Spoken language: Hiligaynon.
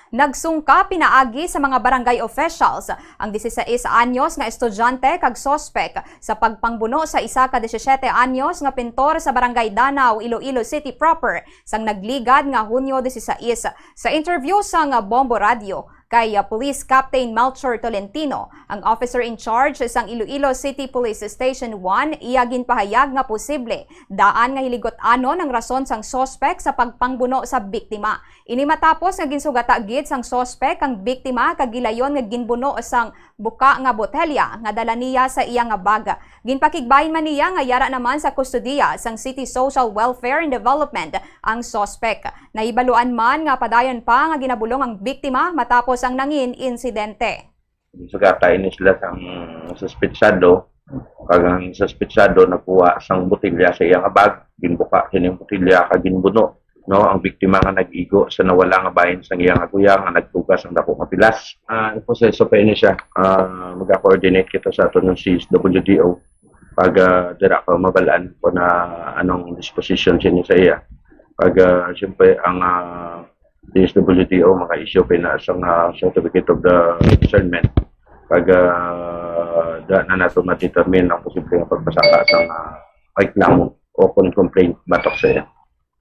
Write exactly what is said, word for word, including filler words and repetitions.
Nagsungka pinaagi sa mga barangay officials ang disisais anyos nga estudyante kag suspek sa pagpangbuno sa isa ka disisiete anyos nga pintor sa Barangay Danao, Iloilo City proper, sang nagligad nga Hunyo disisais. Sa interview sang Bombo Radio kay, ah, Police Captain Melchor Tolentino, ang officer in charge sang Iloilo City Police Station one, iya ginpahayag nga posible daan nga hiligot-anon ang rason sang suspek sa pagpangbuno sa biktima. Ini matapos nga ginsugata gid sang suspek ang biktima kag gilayon nga ginbuno sang buka nga botelya nga dala niya sa iya nga bag. Ginpakigbahin man niya nga yara naman sa kustodiya sang City Social Welfare and Development ang suspek. Nahibaluan man nga padayon pa nga ginabulong ang biktima matapos ang nangin insidente. Sugata ini sila sang suspetsado, kag ang suspetsado nagkuha sang botelya sa iya nga bag, ginbuka sining botelya kag ginbuno, no, ang biktima nga nag-igo sa nawala nga bahin sang iya nga kuya nga nagtuga sang dako nga pilas. Ah, ang proseso pa ini siya. Ah, maga-coordinate kita sa aton nga C S W D O pag, ah, dira pa mabal-an kung na anong disposition sini sa iya. Pag, ah, siyempre, ang, ah, D S W D O maka-issue pa na sang, ah, certificate of the discernment. Pag, ah, da na nato ma-determine ang posible nga pagpasaka sang, ah, reklamo o kung complaint batok sa iya.